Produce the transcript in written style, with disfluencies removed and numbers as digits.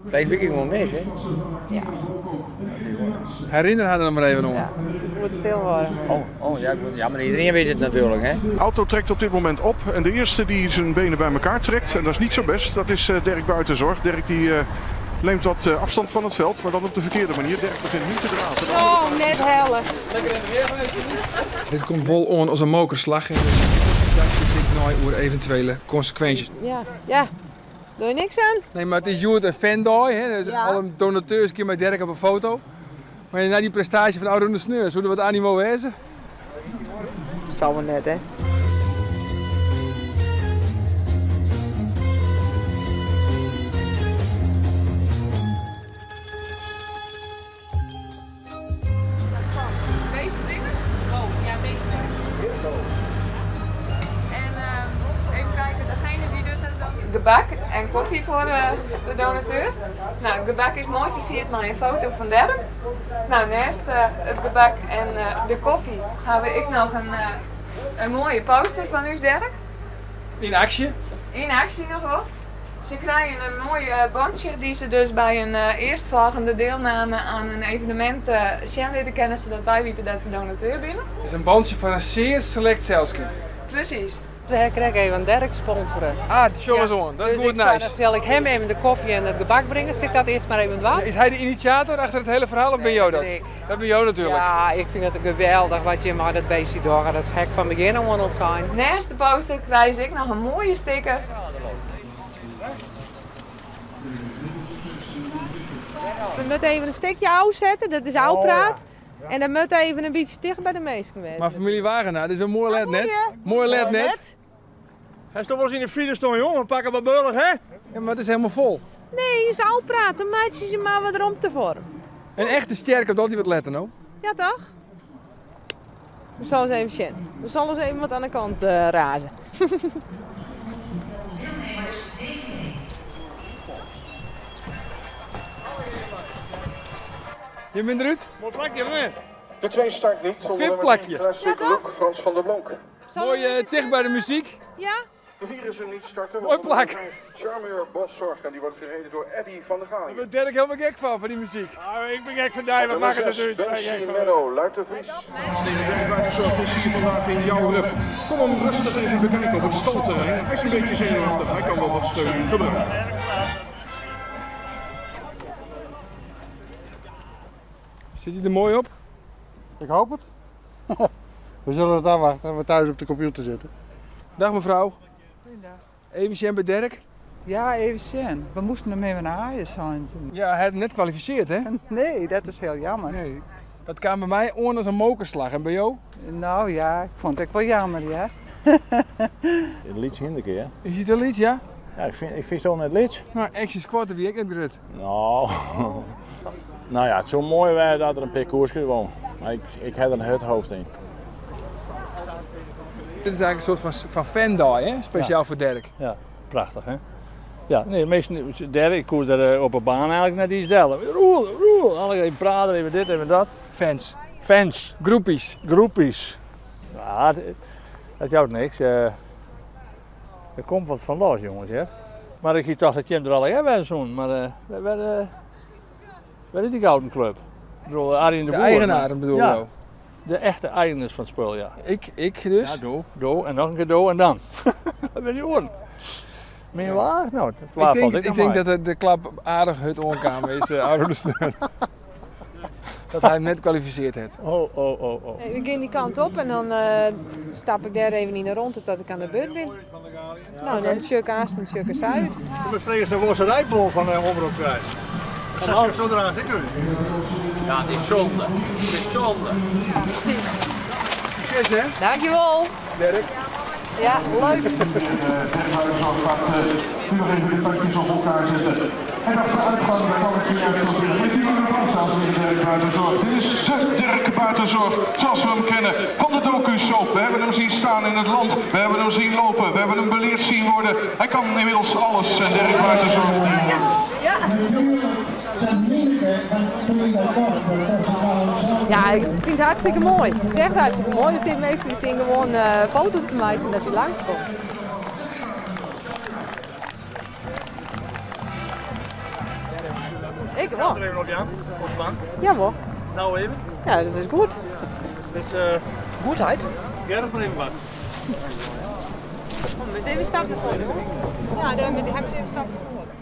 Ferline wike gewoan mis, hè? Ja. Herinner har der noch mar even oan. Ja, goed stil hâlde. Oh, oh ja, goed. Ja, mar iedereen weet het natuurlijk, hè? Auto trekt op dit moment op en de eerste die zijn benen bij elkaar trekt, en dat is niet zo best, dat is Dirk Buitenzorg. Dirk die neemt wat afstand van het veld, maar dan op de verkeerde manier. Dirk begint nu te draven. Oh, net helle. Dit komt wol oan as in mokerslach en de redaksje tinkt nei oer eventuele konsekwinsjes. Ja, ja. Doe je niks aan? Nee, mar it is hjoed in fandei, hè? Dus Ja. alle donateurs kinne mei Dirk op 'e foto. Mar nei dy prestaasje fan ôfrûne sneon, soe der wat animo wêze? Sal wol net, hè? Meespringers? Oh, ja, meespringers. En even kijken, degene die dus gebak en koffie foar de donateur. Nou, it gebak is moai fersierd mei in foto fan Dirk. Nou, neist it gebak en de koffie hawwe we ek noch in moaie poster fan ús Dirk. Yn aksje? Yn aksje noch wol. Se krije in moai bantsje dy't se dus by in earstfolgjende deelname oan in evenemint sjen litte kinne, sadat wy witte dat se donateur binne. Dus in bantsje foar in sear selekt selskip. Presys. We ha krekt even Dirk sponsore. Ah, sjoch ris oan, dat is Dus goed ik sei, nijs. dan sil ik him even de kofje en it gebak bringe. Sil ik dat earst mar even dwaan? Is hy de initiator achter it hiele ferhaal of bin jo dat? Nee, dat bin ik. Dat bin jo natuerlik. Ja, ik fyn it geweldich wat jim mei dat beestje dogge. Dat ha ik fan begjin oan al sein. Neist de poster krije se ek noch in moaie sticker. We moatte even in stikje ôfsette, dat is ôfpraat. En dan moat even in bytsje ticht by de minsken wêze. Mar famylje Wagenaar, dit is wer moai let net. Moai let net. Hast wolris yn de file stien, jong? We pakke wat beulich, hè? Ja, mar it is hielendal fol. Nee, is ôfpraat. Dan meitsje se mar wat romte foar. In echte stjer komt altyd wat letter, no? Ja, toch? We sille ris even sjen. We sille ris even wat oan de kant raze. Je bent eruit? Moai plakje, meneer. De twee start niet. Onder nummer plakje. 10, Classic Look, Frans van der Blonk. Mooi ticht by de muzyk. Ja. De vier is er niet starten. Moai plak. Charmeur Boszorg en die wordt gereden door Eddy van der Gaaien. Dêr wurdt Dirk hielendal gek fan, fan dy muzyk. Ah, ik bin gek fan dy, wat makket it út? Benji Menno, Luit de Vries. Dames en heren, Dirk Buitenzorg is hier vandaag in Jourup. Kom hem rustig even bekijken op het stalterrein. Hij is een beetje zenuwachtig, hij kan wel wat steun gebruiken. Sit hy der moai op? Ik hoop het. We zullen het afwachten als we thuis op de computer zitten. Dag mevrouw. Even sjen by Dirk. Ja, even sjen. We moasten him even aaie, seinen se. Ja, hy hat net kwalifisearre, hè? Nee, dat is hiel jammer. Nee. Dat kaam by my oan as in mokerslach. En by jo? No ja, ik fûn it ek wol jammer, ja. In lyts hinderke, hè? Is hy te lyts, ja? Ja, ik fyn, ik fyn it net lyts. No, Action Squatter wie ek net grut. No, no ja, it soe moai wêze dat er in pear koerskes wûn. Mar ik, ik ha der in hurd hoofd yn. Dit is eigentlik in soart fan, fan fandei, hè? Spesjaal foar Dirk. Ja, prachtich, hè? Ja, nee, de measten, Dirk, ik koe der op 'e baan eigentlik net iens del. Roel, Roel, alle even praten, even dit, even dat. Fans. Fans. Groepies. Groepies. Ja, dat jout niks. Der komt wat fan los, jonges, hear. Mar ik hie tocht dat jim der allegear wêze soenen, mar wêr, wêr is dy gouden klup? Ik bedoel, Arjen de De Boer. eigenaren bedoel ja, jo? De echte eigeners fan it spul, ja. Ik, ik dus? Ja, do, do en noch in kear do en dan. Wêr binne dy oaren? Mear waar? No, it Ik waar tink, falt ek ik noch tink mei. dat de, de klap aardich hurd oankaam is, ôfrûne sneon. Dat hy him net kwalifisearre hat. Oh, oh, oh, oh. We gean dy kant op en dan stap ik dêr even yn de rûnte tot ik oan de beurt bin. No, dan sjoch ik aanst en sjoch ik er sa út. Kom ik freegje de worsterijbol fan de omrop krijt. Dat is zo draag ik u. Ja, het is zonde. Het is zonde. Precies. Succes hè? Dankjewel. Dirk. Ja, leuk. Nu nog even de tandjes op elkaar zetten. En achter de uitgang kan ik zojuist nog weer met die lange staat weer Dirk Buitenzorg. Dit is de Dirk Buitenzorg, zoals we hem kennen van de docu-soap. We hebben hem zien staan in het land, we hebben hem zien lopen, we hebben hem beleerd zien worden. Hij kan inmiddels alles en Dirk Buitenzorg die... Ja. Ja, ik fyn it hartstikke moai. It is echt hartstikke moai. Dus dit measte is ding gewoan foto's te meitsjen dat hy langskomt. Ik wol. Er even op Jan, op de bank. Jawel. Nou even. Ja, dat is goed. Dit, Goedheid. Gerrit maar even wat. Kom, met even een stap ervoor, hoor. Ja, daar hebben ze even een stap voor.